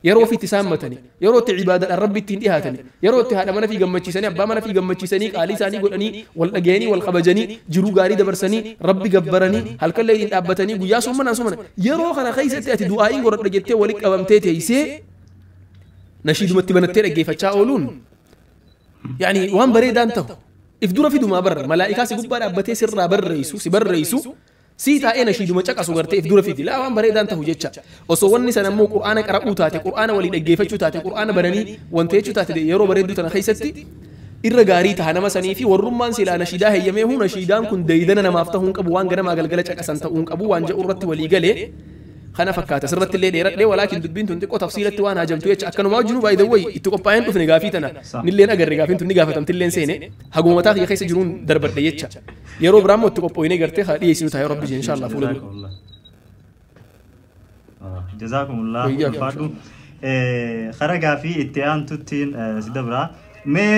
yeroo ofiitti saammatani, yeroo itti ibaadaadhaan rabbi ittiin dhihaatani, yeroo itti haadha mana fi gammachiisanii abbaa mana fi gammachiisanii qaalii isaanii godhanii wal dhagayanii wal kabajanii jiruu gaarii dabarsanii rabbi gabbaranii halkan leeyliin dhaabbatanii guyyaa soomanaan soomana yeroo kana keessatti ati du'aa'iin godhadha jettee walitti qabamtee teessee nashiidumatti banattee dhaggeeffachaa ooluun yaani waan bareedaan ta'u if dura fidumaa barra malaa'ikaa si gubbaa dhaabbatee sirraa barreessu si barreessu sii taa'ee nashiiduma caqasu gartee if dura fidi laa waan bareedaan ta'u jecha. Osoo wanni sana immoo qur'aana qara'uu taate, qur'aana walii dhaggeeffachuu taate, qur'aana baranii wanta jechuu taate yeroo bareedduu tana keessatti irra gaarii taha nama sanii fi warrummaan silaa nashiidaa heeyyamee huu nashiidaan kun deeydana namaaf ta'uu hin qabu waan ganamaa galgala caqasan ta'uu hin qabu waan jedhu irratti walii galee kana fakkaata. Sirratti illee dheeradhee walaakin dubbiin tun xiqqoo tafsiilatti waan hajamtu jecha akkanumaa wajjinuu baay'ee wayi itti qophaa'een dhufne gaafii tana nilleen agarre gaafiin tun ni gaafatamti illeen seene haguma mataa kiyya keessa jiruun darbadhe jecha yeroo biraa immoo itti qophooyinee gartee haa dhiyeessinu taa'ee rabbi jee inshallah fuula dura. Jazaakumullah ulfaadhu. Kara gaafii itti aantuttiin si dabra. Mee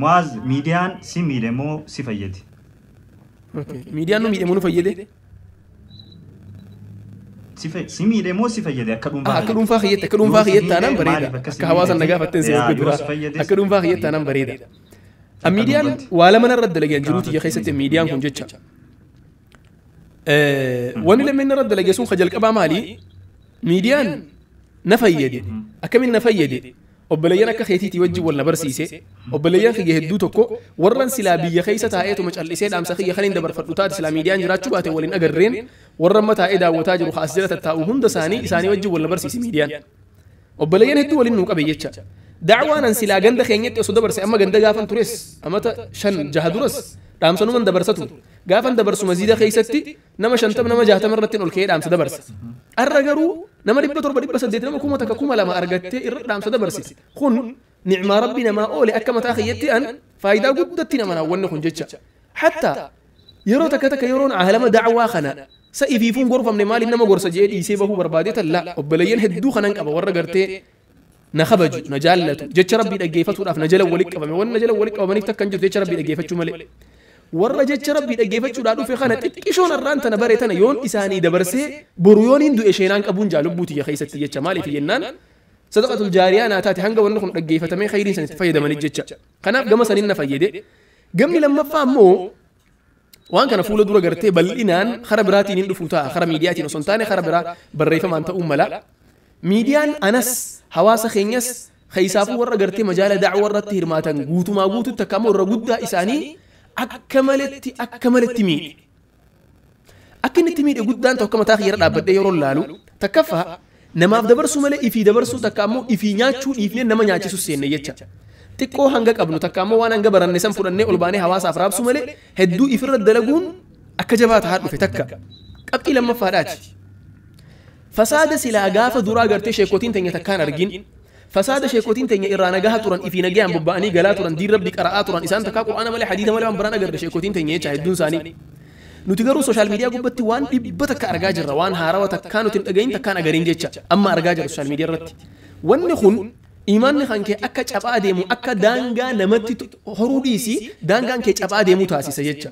Mu'aaz miidiyaan si miidhe moo si fayyade? Miidiyaan nu miidhe moo nu fayyade? Si miidhe moo si fayyade akka dhuunfaa? Akka dhuunfaa kiyyaatti akka dhuunfaa kiyyaatti taanaan bareeda. Akka hawaasa na gaafatteen si eeguu dura. Akka dhuunfaa kiyyaatti taanaan bareeda. Miidiyaan waa lama narra dalagan jiru tiyya keessatti miidiyaan kun jecha. Wanni lameen narra dalage sun ka jalqabaa maali? Miidiyaan na fayyade. Akkamiin na fayyade? Obboleeyyan akka keetiitii wajjin wal na barsiise. Obboleeyyan kiyya hedduu tokko warran silaa biyya keessa taa'eetuma callisee dhaamsa kiyya kan hin dabarfadhu taate silaa miidiyaan jiraachuu baate waliin agarreen warra amma taa'ee daawwataa jiru as jala tattaa'u hunda isaanii isaanii wajjin wal na barsiise miidiyaan. Obboleeyyan hedduu waliin nuu qabe jecha. Da'waan an silaa ganda keenyatti osoo dabarse amma ganda gaafan tures amata 5 6 duras dhaamsanuman dabarsatu gaafan dabarsu maziida keessatti nama 50 nama 60 irratti ol ka'ee dhaamsa dabarsa. Arra garuu nama 700 800 nama 1000 2000 argattee irra dhaamsa dabarsiti. Kun nicmaa rabbi namaa oole akka mataa kiyyatti an faayidaa guddatti nama naawwanni kun jecha. Hatta yeroo takka takka yeroon aalama da'waa kana sa ifiifuun gorfamne maaliif nama gorsa jee dhiisee bahuu barbaadee talla obboleeyyan hedduu kanan qaba warra gartee na kabaju na jaallatu jecha rabbii dhaggeeffatuudhaaf na jala walitti qabame wanni na jala walitti qabamaniif takka hin jirtu jecha rabbii dhaggeeffachuu malee. Warra jecha rabbii dhaggeeffachuudhaa dhufe kana xiqqishoon har'aan tana bare tana yoon isaanii dabarsee boru yoon hin du'e sheenaan qabuun jaalubuu tiyya keessatti jecha maaliif jennaan sadaqatul jaariyaa naa taate hanga wanni kun dhaggeeffatamee khayriin san itti fayyadamanii jecha. Kanaaf gama saniin na fayyade. Gamni lammaffaa immoo waan kana fuula dura gartee bal'inaan kara biraatiin hin dhufu ta'a kara miidiyaatiin osoo hin taane kara biraa barreeffamaan ta'uu mala. Miidiyaan anas hawaasa keenyas keessaafuu warra gartee majaala da'waa irratti hirmaatan guutumaa guututti akka ammoo irra guddaa isaanii akka maletti miidhe. Akka inni itti miidhe guddaan tokko mataa kiyya irra dhaabbadhee yeroo laalu takkaffaa namaaf dabarsuu malee ifii dabarsuu takka ammoo ifii nyaachuu dhiifnee nama nyaachisu seenne jecha. Xiqqoo hanga qabnu takka ammoo waan hanga baranne san fudhannee ol baanee hawaasaaf raabsuu malee hedduu ifirra dalaguun akka jabaa tahaa dhufe takka. Qabxii lammaffaadhaati. Fasaada silaa gaafa duraa gartee sheekotiin teenya takkaan argin. Fasaada sheekotiin teenya irraa nagaha turan ifii nagayaan bobba'anii galaa turan diin rabbi qara'aa turan isaan takkaa qur'aana malee hadiisa malee waan biraan agarre sheekotiin teenya jecha hedduun isaanii. Nuti garuu sooshaal miidiyaa gubbatti waan dhibba takka argaa jirra waan haarawa takkaa nuti hin dhagahin takkaan agariin jecha amma argaa jirra sooshaal miidiyaa irratti. Wanni kun imaanni kan kee akka cabaa deemu akka daangaa namatti horuu dhiisii daangaan kee cabaa deemu taasisa jecha.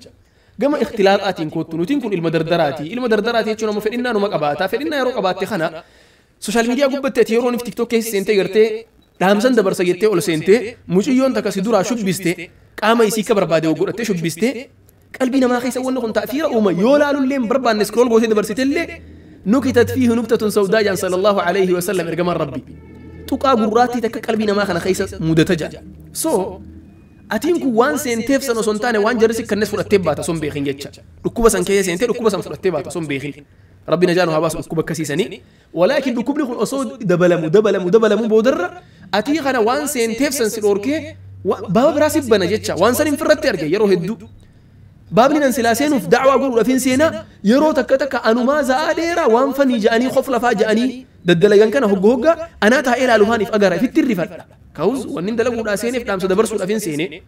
Gama ikhtilaaxaatiin koottu nutiin kun ilma dardaraati. Ilma dardaraati jechuun ammoo fedhinnaa numa qabaata. Fedhinnaa yeroo qabaatte kana social media gubbatti ati yeroo TikTok keessa seentee gartee dhaamsan dabarsa jettee ol seentee mucayyoon takka si duraa shubbiste qaama isii akka barbaade godhattee shubbiste qalbii namaa keessa wanni kun ta'fiira uuma yoo laalullee hin barbaanne scroll gootee dabarsitellee nukitat fiihi nuktatun sawdaa jaan sallallahu alayhi wa sallam ergamaan rabbi tuqaa gurraattii takka qalbii namaa kana keessa mudata jaa. So atiin kun waan seenteef san osoo hin taane waan jarri si kannes fudhattee baata osoo hin beekin jecha. Dhukkuba san keessa seentee dhukkuba san fudhattee baata osoo hin beekin. Rabbi najaa nu haa baasu dhukkuba akkasiisanii. Walaakin dhukkubni kun osoo dabalamu dabalamu dabalamu boodarra atii kana waan seenteef san si dhoorkee baaba biraa si bana jecha waan san hin firratti arge yeroo hedduu. Baabni nan silaa seenuuf da'waa godhuudhaaf hin seenaa yeroo takka takka anumaa za'aa dheeraa waan fanii ja'anii qof lafaa ja'anii daddalagan kana hogga hogga anaa taa'ee ilaalu haaniif agara ifitti rifadha. Ka'us wanni dalaguudhaa seeneef dhaamsa dabarsuudhaaf hin seene.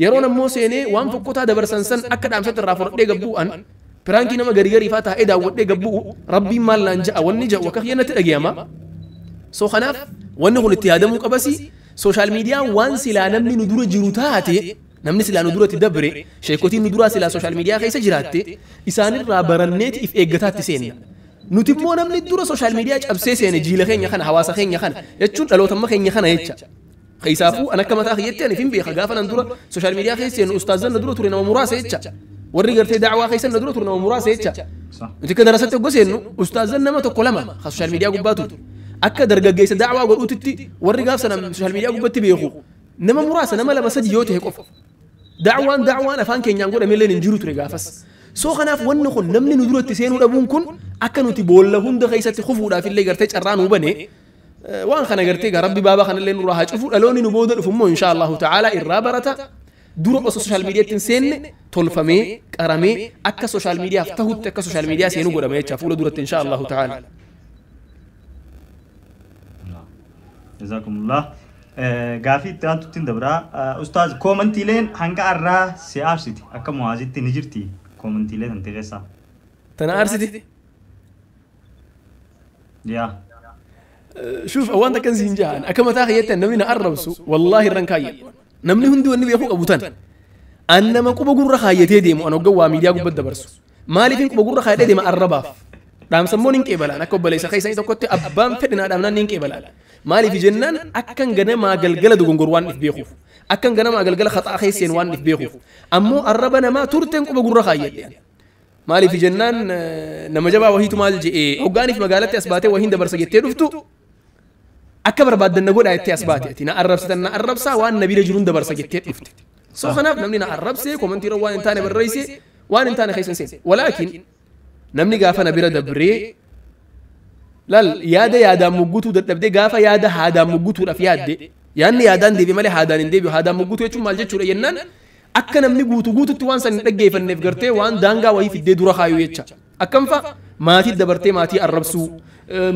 Yeroon ammoo seenee waan fokkotaa dabarsan san akka dhaamsatti irraa fudhadhee gabbu'an piraankii nama gari garii faa taa'ee daawwadhee gabbu'u rabbiin maal naan ja'a wanni ja'u akka kiyyannatti dhagayama. So kanaaf wanni kun itti yaadamuu qabasi social miidiyaan waan silaa namni nu dura jiru taate namni silaa nu duratti dabre sheekotiin nu duraa silaa social media keessa jiraatte isaanirraa baranneeti if eeggataatti seenna. Nuti immoo namni dura social media cabsee seene jiila keenya kana hawaasa keenya kana jechuun dhalootamma keenya kana jecha. Keessaafuu an akka mataa kiyyatti ani fin beeka gaafa nan dura social media keessa seenu ustaazan na dura ture nama muraasa jecha. Warri gartee da'waa keessa na dura ture nama muraasa jecha. Nuti akka darasatti hogga seennu ustaazan nama tokko lama ka social media gubbaa ture. Akka dargaggeessa da'waa godhuutitti warri gaaf sana social media gubbatti beeku nama muraasa nama lama sadi yoo ta'e qofa. Da'waan da'waan afaan keenyaan godhamellee hin jiru ture gaafas. So kanaaf wanni kun namni nu duratti seenuu dhabuun kun akka nuti boolla hunda keessatti kufuudhaaf illee gartee carraa nu bane waan kana gartee gaa rabbi baaba kanallee nurraa haa cufu dhaloonni nu booda dhufu immoo insha Allahu ta'ala irraa barata. Dura osoo social mediatti hin seenne tolfamee qaramee akka social mediaaf tahutti akka social media seenuu godhame jecha fuula duratti insha Allahu ta'ala. Jazakumullah. Gaafii itti aantutti hin dabraa. Ustaaz koomantiileen hanga har'aa si aarsiti akka Mu'aazitti ni jirti koomantiilee tan keessaa. Tana aarsiti? Yaa. Shuuf waan takkan siin jahan akka mataa kiyyatti namni na arrabsu wallaahi irran kaayyadhu. Namni hundi wanni beekuu qabu tan. An nama quba gurra kaayyatee deemu an hoggan waa miidiyaa gubbatti dabarsu. Maaliifin quba gurra kaayyatee deema arrabaaf? Dhaamsammoon hin qeebalaan akka obboleessa keessanii tokkotti abbaan fedhinaa dhaamnaan hin qeebalaan. Maaliif jennaan akkan ganamaa galgala dogongor waan if beekuuf akkan ganamaa galgala khaxaa keesseen waan if beekuuf ammoo arraba namaa turteen quba gurra kaayyadhe. Maaliif jennaan nama jabaa wahiitu maal je'ee hoggaaniif magaalatti as baatee wahiin dabarsa jettee dhuftu akka barbaaddan na godhaa jettee as baate ati na arrabsitan na arrabsaa waan na bira jiruun dabarsa jettee dhufte. So kanaaf namni na arrabsee komantiirra waan hin taane barreessee waan hin taane keessa hin seene. Walaakin namni gaafa na bira dabree laal yaada yaadaan muggutuu dadhabdee gaafa yaada haadaan muggutuudhaaf yaadde yaadni yaadaan deebi malee haadaan hin deebi'u haadaan muggutuu jechuun maal jechuudha jennaan akka namni guutuu guututti waan san hin dhaggeeffanneef gartee waan daangaa wayii fiddee dura kaayuu jecha. Akkam fa'a maatii dabartee maatii arrabsuu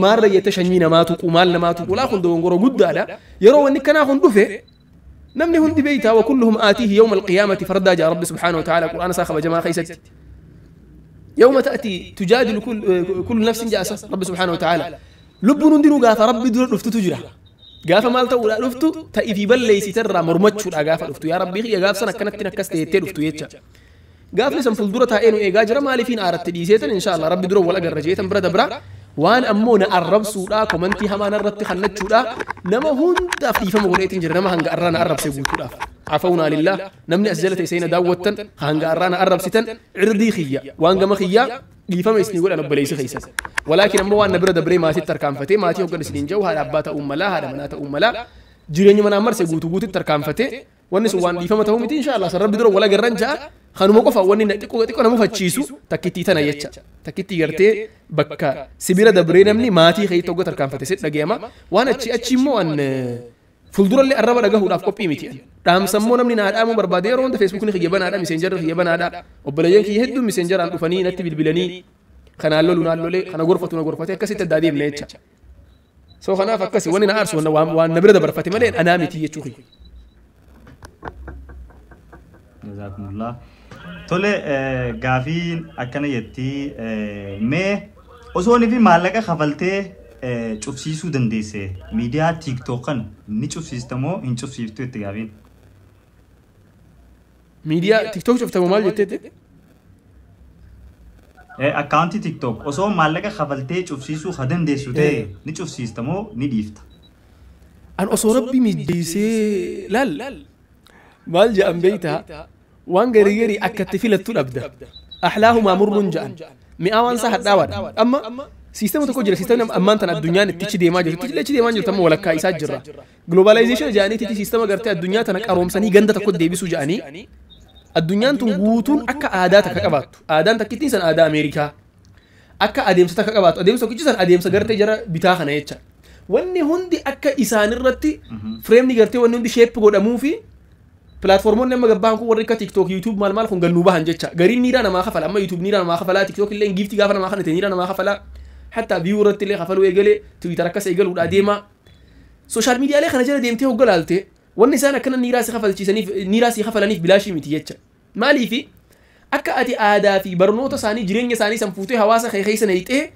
maarra jettee shanyii namaa tuquu maal namaa tuquu laa kun dogongora guddaadha. Yeroo wanni kanaa kun dhufe namni hundi beeytaa wa kulluhum aatiihi yawma alqiyaamati fardaa jaa rabbi subhaanahu wa ta'aala qur'aana isaa kabajamaa keessatti. يوم تأتي تجادل كل نفس جاسة رب سبحانه وتعالى لبون دينو غافا ربي دور دفتو تجرا غافا مالتا ولا دفتو تأي بل سترى مرمتشو غافا دفتو يا ربي يا غاف سنة كانت تنكست تي دفتو يتشا غاف لسن فلدورة تاينو اي غاجرا مالي فين ارت ديسيتن ان شاء الله ربي دور ولا غرجيتن برا دبرا وان امونا الرب سودا كومنتي همان الرت خنچودا نما هوندا في فم غوريتين جرا نما هنغ ارانا الرب سيغوتودا عفونا لله نمني أسجلت سينا داوتن هنغ أرانا أرب ستن عردي خيا وانغ ما خيا ليفهم اسني يقول أنا بليس خيسا ولكن أمو أن برد بري ما تتركان فتي ما تيوغن سنين جو هذا أبات أم لا هذا منات أم لا جيراني من أمر سيقوتو قوت تركان فتي ونس وان ليفهم تهم إن شاء الله سرب بدر ولا جرنجا خانو موقفا وني نتيكو تيكو نمو فتشيسو تكتي تنا يتشا تكتي يرتي بكا سبيرة دبري نمني ما تي خي توغو تركان فتي ست لجيما وانا تشي أتشي مو أن fuuldura illee arraba dhagahuudhaaf qophii miti. Dhaamsammoo namni naa dhaamu barbaade yeroo hunda feesbuukni kiyya banaadha, miseenjarri kiyya banaadha. Obboleeyyan kiyya hedduun miseenjaraan dhufanii natti bilbilanii kanaan lolu naan lolee kana gorfatu na gorfate akkasitti addaa deemna jecha. So kanaaf akkasi wanni na aarsu waan na bira dabarfate malee anaa miti jechuu kiyya. Jazakumullah. Tole gaafiin akkana jetti mee osoo fi maallaqa kafaltee cufsiisuu dandeesse miidiyaa TikTok kan ni cufsiista moo hin cufsiiftu itti gaafiin? Miidiyaa TikTok cuftamu maal jetteetti? Akkaawuntii TikTok osoo maallaqa kafaltee cufsiisuu ha dandeessu ta'e ni cufsiista moo ni dhiifta? An osoo Rabbi mijeessee, laal, maal jedhan beeytaa, waan garii garii akka itti filattu dhabda. أحلاهما مر ja'an, mi'aa waan isaa hadhaawaadha. Amma siistema tokko jira, siistemni ammaan tan addunyaan ittichi deemaa jirtu, ittichi deemaa jirtu, amma walakkaa isaa jirra. Globalization jedhaniititi siistema gartee addunyaa tana qaroomsanii ganda tokko deebisuu jedhanii, addunyaan tun guutuun akka aadaa takka qabaattu. Aadaan takkittiin san aadaa Ameerikaa. Akka adeemsa takka qabaattu. Adeemsa tokkichi san adeemsa gartee jara bitaa kana jecha. Wanni hundi akka isaanirratti fireemni gartee wanni hundi shape godhamuu fi pilaatfoormoonni amma gabbaan kun, warri akka TikTok, YouTube, maal maal kun gannuu bahan jecha. Gariin niiraa namaa kafala. Amma YouTube niiraa namaa kafalaa, TikTok illee giiftii gaafa namaa kanate niiraa namaa kafalaa. Hatta view irratti illee kafaluu eegalee, Twitter akkas eegaluudha deema. Social miidiyaalee kana jala deemtee hogga laalte, wanni isaan akkana niiraa si kafalchiisaniif, niiraa si kafalaniif bilaashii miti jecha. Maaliifi akka ati aadaa fi barnoota isaanii, jireenya isaanii san fuutee hawaasa kee keessa naqxee,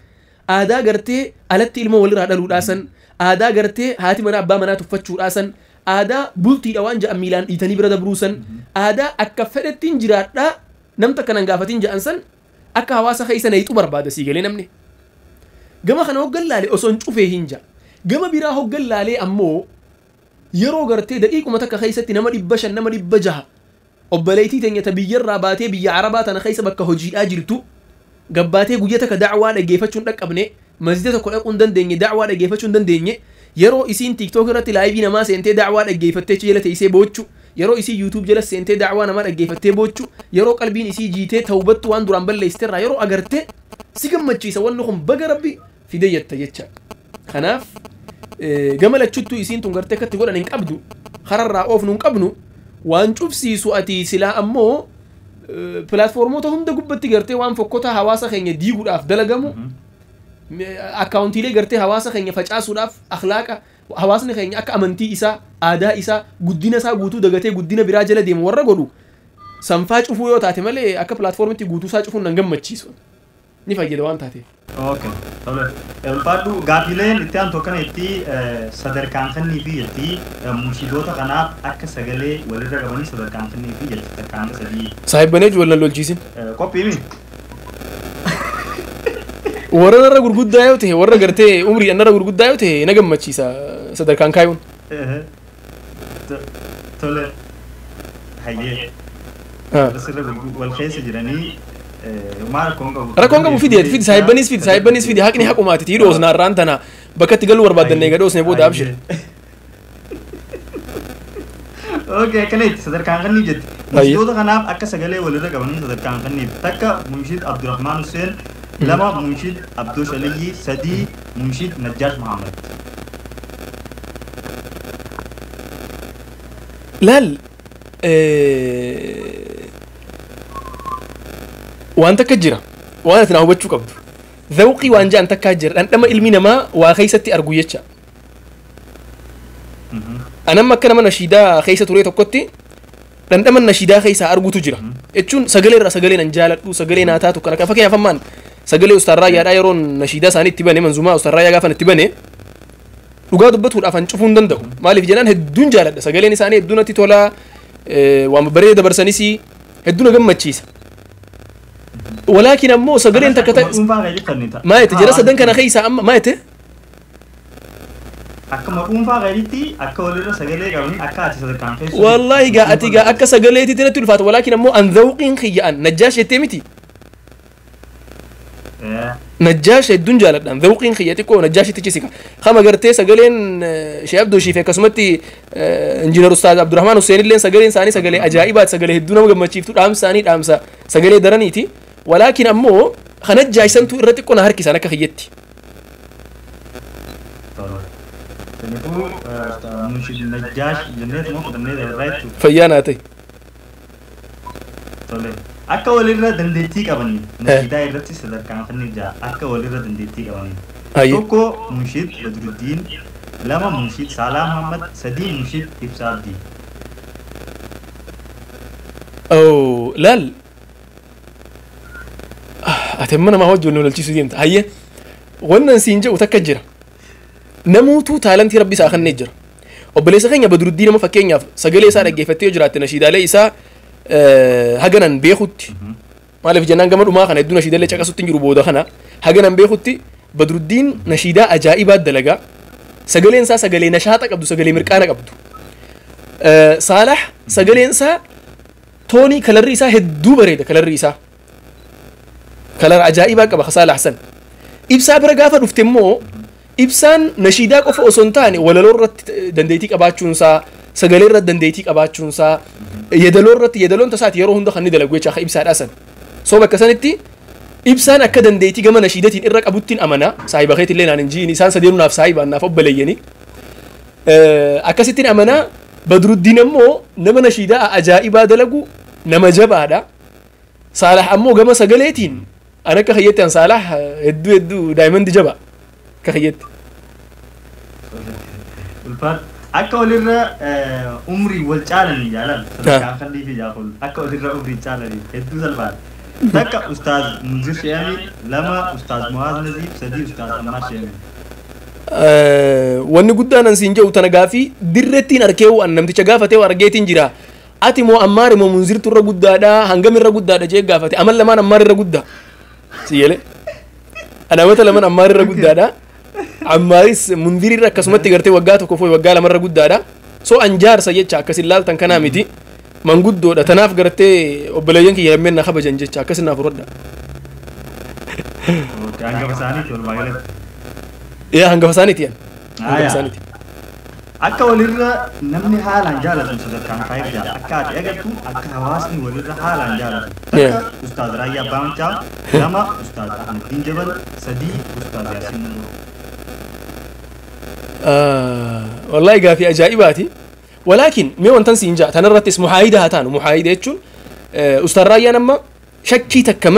aadaa gartee alatti ilmoo walirraa dhaluudhaa san, aadaa gartee haati manaa abbaa manaa tuffachuudhaa san, aadaa bultiidha waan jedhan miilaan dhiitanii bira dabruu san, aadaa akka fedhettiin jiraadhaa namta akkanan gaafatiin jedhan san akka hawaasa keessa naqxu barbaada sii galee namni. Gama kana hoggan laale osoo hin cufee hin ja'a. Gama biraa hoggan laalee ammoo, yeroo gartee daqiiquma takka keessatti nama 500, nama 600, obboleettii teenya ta biyyarraa baatee biyya arabaa tana keessa bakka hojiidhaa jirtu gabbaatee guyya takka da'waa dhaggeeffachuu hin dhaqqabne, masjida tokko dhaquu hin dandeenye, da'waa dhaggeeffachuu hin dandeenye, yeroo isiin TikTok irratti live namaa seentee da'waa dhaggeeffattee achi jala teessee boochu, yeroo isii YouTube jala seentee da'waa namaa dhaggeeffattee boochu, yeroo qalbiin isii jiitee tawbattu waan duraan balleessiterraa yeroo agarte, si gammachiisa. Wanni kun baga Rabbi fide jetta jecha. Kanaaf gama lachuttuu isiin tun gartee akkatti godhan hin qabdu, kararraa oofnu hin qabnu. Waan cufsiisu ati silaa ammoo pilaatfoormoota hunda gubbatti gartee waan fokkotaa hawaasa keenya diiguudhaaf dalagamu, akkaawuntiilee gartee hawaasa keenya facaasuudhaaf, akhlaaqa hawaasni keenya akka amantii isaa, aadaa isaa, guddina isaa guutuu dagatee guddina biraa jala deemu warra godhu sanfaa cufuu yoo taate malee, akka pilaatfoormitti guutuu isaa cufuun nan gammachiisu, ni fayyada waan taateef. Okay, tole. Ulfaadhu, gaafileen itti aantu akkana itti sadarkaan kennii fi jetti, munshidoota kanaaf akka sagalee walirra qabanii sadarkaan kennii fi jetti, takka hanga sadii. Saahibbanee wal nan lolchiisin. Qophii mi? Warra narra gurguddaa yoo ta'e, warra gartee umrii narra gurguddaa yoo ta'e, na gammachiisa sadarkaan kaayuun. Tole. Hayyee. Sirra wal keessa jiranii maal rakkoon qabu? Rakkoon qabu, fidi, fidi, saahibbanis fidi, saahibbanis fidi. Haqni haqumaati tii dhoosna har'aan tana bakka itti galuu barbaaddanne eega dhoosne booda, abshir. Okay, akkana itti sadarkaan kannii jetti. Munshidoota kanaaf akka sagalee walirra qabanii sadarkaan kanniif. Takka, Munshid Abdurrahmaan Hussein; lama, Munshid Abduu Shaliyyii; sadii, Munshid Najjaash Muhammad. Laal, waan takka jira, waan ati naa hubachuu qabdu. Zawqii waan ja'an takkaa jira, dhandhama ilmi namaa waa keessatti argu jecha. Anamma akka nama nashiidaa keessa ture tokkotti dhandhama nashiidaa keessaa argutu jira. Jechuun sagalee irraa sagalee nan jaaladhu, sagalee naa taatu kana. Fakkeenyaaf ammaan sagalee Ustaar Raayyaadhaa yeroon nashiidaa isaanii itti bane, manzumaa Ustaar Raayyaa gaafan itti bane, dhugaa dubbatuudhaaf an cufuu hin danda'u. Maaliif jennaan hedduun jaaladha. Sagaleen isaanii hedduu natti tola, waan babbareeda dabarsanis hedduu na gammachiisa. Walaakin ammoo sagaleen takka ta'e Dhuunfaa kee jettanii. Maa jette jara sadan kana keessaa amma maa jette? Akkuma dhuunfaa keetitti akka walirra sagalee qabanii akka ati sadarkaan keessa. Wallaahi gaa ati gaa akka sagaleetitti natti ulfaata, walaakin ammoo an zawqiin kiyya an Najjaash jettee miti. Najjaash hedduun jaaladhaan, zawqiin kiyya xiqqoo Najjaashitti sika. Kama gartee sagaleen Sheekh Abduu Shiif, akkasumatti Injiinar Ustaaz Abdurrahmaan Hussein illeen sagaleen isaanii sagalee ajaa'ibaati, sagalee hedduu nama gammachiiftu, dhaamsa isaanii dhaamsa sagalee daraniiti. Walaakin ammoo kan Najjaash santu irra xiqqoo na harkisan akka kiyyatti. Kanaafuu Munshid Najjaash jenneetuma fudhannee dabarraa jechuudha. Fayyaa naa ta'e. Tole. Akka walirra dandeettii qabanii nashiidaa irratti sadarkaan kanneen ja'a akka walirra dandeettii qabanii. Tokko, Munshid Badruddiin; lama, Munshid Saalaa Muhammad; sadii, Munshid Ibsaa Abdii. Oh, laal. Ati amma namaa wajjin lolchiisuu deemta. Hayyee. Wannan siin jedhu takka jira. Namuutuu taalantii Rabbi isaa kennee jira. Obboleessa keenya Badruddiin nama fakkeenyaaf sagalee isaa dhaggeeffattee yoo jiraatte, nashiidaalee isaa haganan beekutti. Maaliif jennaan gama dhumaa kana hedduu nashiidallee caqasutti hin jiru booda kana haga nan beekutti Badruddiin nashiidaa ajaa'ibaa dalagaa. Sagaleen isaa sagalee nashaata qabdu, sagalee mirqaana qabdu. Saalah sagaleen isaa toonii kalarri isaa hedduu bareeda kalarri isaa. Kalara ajaa'ibaa qaba Saalah san. Ibsaa bira gaafa dhufte immoo ibsaan nashiidaa qofa osoo hin taane walaloo irratti dandeettii qabaachuun isaa, sagalee irratti dandeettii qabaachuun isaa, yeedaloo irratti yeedaloon tasaati yeroo hunda kan inni dalagu jecha akka ibsaadhaa san. So bakka sanitti ibsaan akka dandeettii gama nashiidatiin irra qabuttiin amana saahiba keetillee naan hin jiin isaan sadeenuu naaf saahibaan naaf obboleeyyani. Akkasittiin amanaa. Badruddiin ammoo nama nashiidaa ajaa'ibaa dalagu nama jabaadha. Saalah ammoo gama sagaleetiin an akka kiyyetti an Saalah hedduu hedduu daa'imandi jaba akka kiyyetti. Ulfaat akka walirra umrii wal caalanii jaalal sadarkaan kallii fi jaafol akka walirra umrii caalanii hedduu salphaadha. Takka Ustaaz Munzir Sheemi, lama Ustaaz Muhaaz Naziif, sadii Ustaaz Ammaar Sheemi. Wanni guddaan an siin jedhu tana gaafii dirrettiin arkee an namticha gaafatee argeetiin jira. Ati moo Ammaar moo Munzirtu irra guddaadha hangam irra guddaadha jee gaafate amal lamaan Ammaar irra guddaa. Si jedhe. Ana amata lamaan Ammaar irra guddaadha. Ammaaris Munzir irra akkasumatti gartee waggaa tokko fi waggaa lama irra guddaadha. So an jaarsa jecha akkasin laaltan kanaa miti. Manguddoodha tanaaf gartee obboleeyyan kiyya lammeen na kabajan jecha akkasin naaf fudhadha. Hangafa isaaniiti walumaa galatti. Yaa hangafa isaaniiti yan. Hangafa isaaniiti. Akka walirra namni haalaan jaalatu sadarkaan kaayif jaa akka ati agartu akka hawaasni walirra haalaan jaalatu. Takka Ustaaz Raayyaa Abbaa Maccaa, lama Ustaaz Ahmadiin Jabal, sadii Ustaaz Yaasiin Nuuroo. Wallahi gaafii ajaa'ibaati. Walaakin mee wantan siin jaa tanarrattis muhaayida haa taanu muhaayida jechuun Ustaaz Raayyaan amma shakkii takka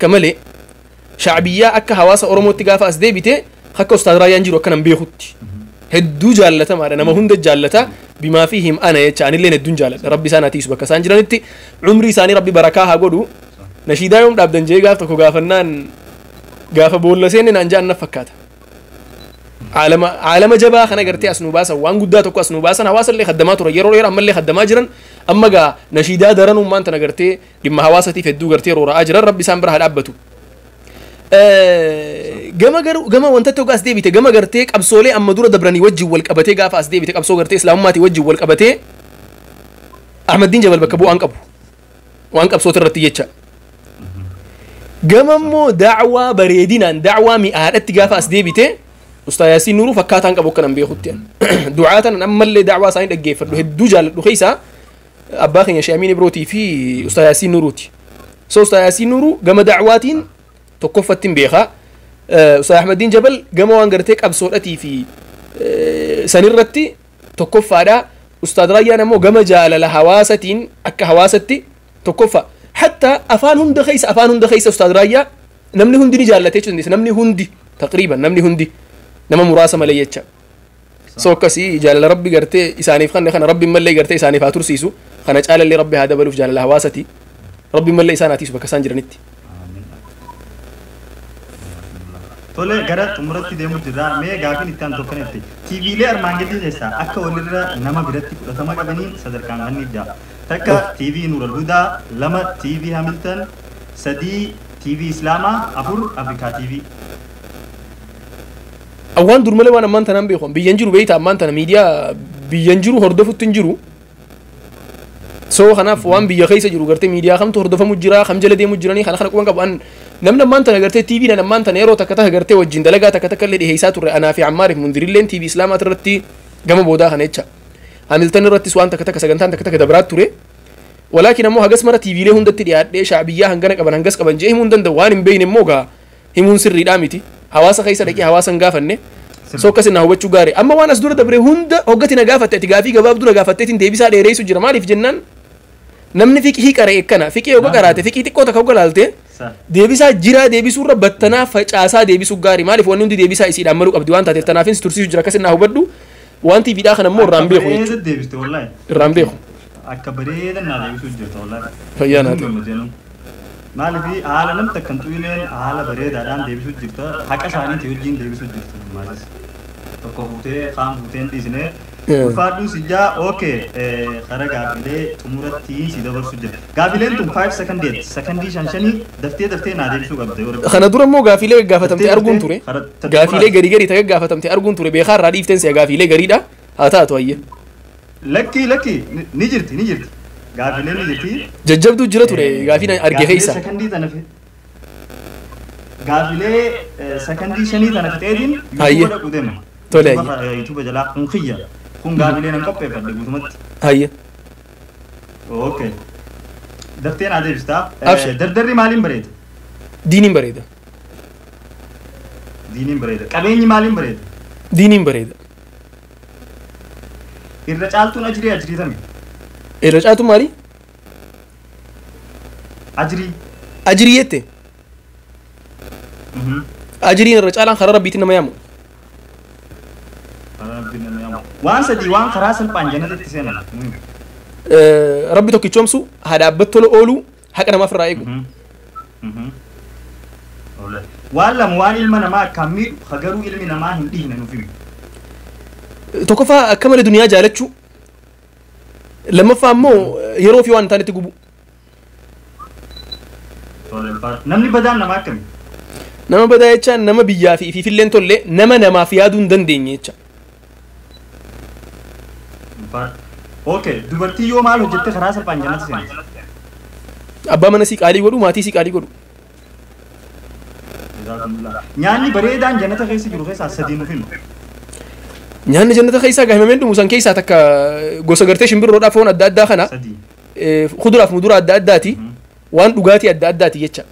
malee shacbiyyaa akka hawaasa Oromootti gaafa as deebite akka Ustaaz Raayyaan jiru akka nan beekutti hedduu jaallatamaadha nama hunda jaallata bimaa fiihim ana jecha anilleen hedduun jaalladha rabbi isaan haa tiisu bakka isaan jiranitti umrii isaanii rabbi barakaa haa godhu nashiidaa yoom dhaabdan jee gaaf tokko gaafannaan gaafa boolla seenne naan ja'an na fakkaata. Caalama jabaa kana gartee as nu baasan waan guddaa tokko as nu baasan hawaasa illee khaddamaa turan yeroo dheeraa ammallee khaddamaa jiran amma gaa nashiidaa daranummaan tana gartee dhimma hawaasatiif hedduu gartee roora'aa jiran rabbi isaan bira haa dhaabbatu. Gama garuu gama wanta tokko as deebite gama gartee qabsoolee amma dura dabranii wajjin wal qabatee gaafa as deebite qabsoo gartee islaamummaatii wajjin wal qabatee Ahmadiin Jabal bakka bu'aan qabu waan qabsoota irratti jecha. Gama immoo da'waa bareedinaan da'waa mi'aadhatti gaafa as deebite Ustaaz Yaasiin Nuuruu fakkaataan qabu akka nan beekutti. Du'aa tanan ammallee da'waa isaanii dhaggeeffadhu hedduu jaalladhu keessaa abbaa keenya Sheekh Amiin Ibrootii fi Ustaaz Yaasiin Nuuruuti. So Ustaaz Yaasiin Nuuruu gama da'waatiin tokkoffatti hin beekaa. Ustaaz Ahmadiin Jabal gama waan gartee qabsoodhatii fi sanirratti tokkoffaadha. Ustaaz Raayyaan ammoo gama jaalala hawaasatiin akka hawaasatti tokkoffa. Hatta afaan hunda keessa Ustaaz Raayyaa namni hundi ni jaallate jechuudha. Namni hundi taqriiban namni hundi nama muraasa malee jecha. So akkasii jaalala rabbi gartee isaaniif kana rabbi mallee gartee isaaniif haa tursiisu kana caalallee rabbi haa dabaluuf jaalala hawaasati rabbi mallee isaan haa tiisu bakka isaan jiranitti. Tole gara xumuratti deemuu jirra. Mee gaafiin itti aan tokkonetti. TVlee armaan gadii keessaa akka walirra nama biratti fudhatama qabaniin sadarkaan kan jira. Takka TV Nuural Hudaa, lama TV Hamilton, sadii TV Islaamaa, afur Afrikaa TV. Awwaan dur malee waan ammaan tanaan beeku biyyan jiru beeyta ammaan tana miidiyaa biyyan jiru hordofutti hin jiru. So kanaaf waan biyya keessa jiru gartee miidiyaa kamtu hordofamu jira kam jala deemu jiranii kana quban qabu an namni ammaan tana gartee TV nan ammaan tana yeroo takka takka gartee wajjin dalagaa takka takka illee dhiheessaa turre anaa fi Ammaariif Mundirilleen TV Islaamaa irratti gama boodaa kana jecha. Hamilton irrattis waan takka takka sagantaan takka takka dabraa ture. Walaakin ammoo hagas mara TVlee hundatti dhiyaadhee shaabiyyaa hangana qaban hangas qaban jee himuu hin danda'u waan hin beekne immoo gaa himuun sirriidhaa miti. Hawaasa keessa dhaqee hawaasa hin gaafanne. So akkasin na hubachuu gaarii. Amma waan as dura dabre hunda hoggati na gaafatte ati gaafii gabaabduu na gaafatteetiin deebisaa dheereessu jira maaliif jennaan namni fiqihii qara'e akkana fiqihii hogga qaraate fiqihii xiqqoo takka hogga laalte deebisaa jiraa deebisuurra battanaa facaasaa deebisuu gaarii maaliif wanni hundi deebisaa isiidhaan maluu qabdi waan taateef tanaafin si tursiisu jira akkasin na hubadhu waan TVdhaa kana immoo irraan beeku jechuudha. Irraan beeku. Akka bareeda naa deebisuu jirta wallaahi. Fayyaa naa ta'e. Maaliif haala namni takkan xuqineen haala bareedaadhaan deebisuu jirta haqa isaaniitii wajjin deebisuu jirta. Maalis tokko fuutee kaan fuutee hin dhiisne. Ulfaadhuu si jaa okay kara gaafilee xumuratti si dabarsu jira. Gaafileen tun 5 seconds sakandii 5 daftee daftee naa deebisuu qabda yoo Kana dura immoo gaafilee gaafatamte arguun ture. Kara Gaafilee garii garii ta'e gaafatamte arguun ture beekaa irraa dhiifteen si'a gaafilee gariidha. Haa taatu ayya. Lakkii lakkii ni jirti ni jirti. Gaafileen ni jirti. Jajjabduu jira ture gaafii arge Gaafilee keessa. sakandii tana gaafilee sakandii 5 tana fixeetiin Ayye. yuutuuba dhaquu deema. Tole, Yuutuuba yuutuuba jalaa kun kiyya. Kun gaafilee nan qopheeffadhe guutumatti. Ayya. Okay. Daftee naa deebistaa. Abshir. Dardarri maaliin bareeda? Diiniin bareeda. Diiniin bareeda. Qabeenyi maaliin bareeda? Diiniin bareeda. Irra caaltuun ajirii ajirii tami? Irra caatu maali? Ajirii. Ajirii jette. Ajiriin irra caalaan karaa rabbiitiin nama yaamu. Karaa rabbiin nama yaamu. Waan sadii waan karaa salphaan jannatatti seenan. Rabbi tokkichoomsu, haadha abbatti tola ooluu, haqa namaaf irraa eegu. Waan lama waan ilma namaa akkaan miidhu ka garuu ilmi namaa hin dhiifne nuuf himi. Tokkoffaa akka malee duniyaa jaalachuu. Lammaffaa immoo yeroo fi waan hin taanetti gubu. Namni badaan nama akkami? Nama badaa jechaan nama biyyaa fi ifiifillee hin tolle nama namaaf yaaduu hin dandeenye jecha. Okay, dubartii yoo maal hojjette karaa salphaan jannata seenti? Abbaa mana sii qaalii godhu, maatii sii qaalii godhu. Jazakumullah. Nyaanni bareedaan jannata keessa jiru keessaa sadii nuuf himi. Nyaanni jannata keessaa gaahimameen dhumu san keessaa takka gosa gartee shimbirroodhaa foon adda addaa kana Sadii. kuduraaf muduraa adda addaati waan dhugaatii adda addaati jecha.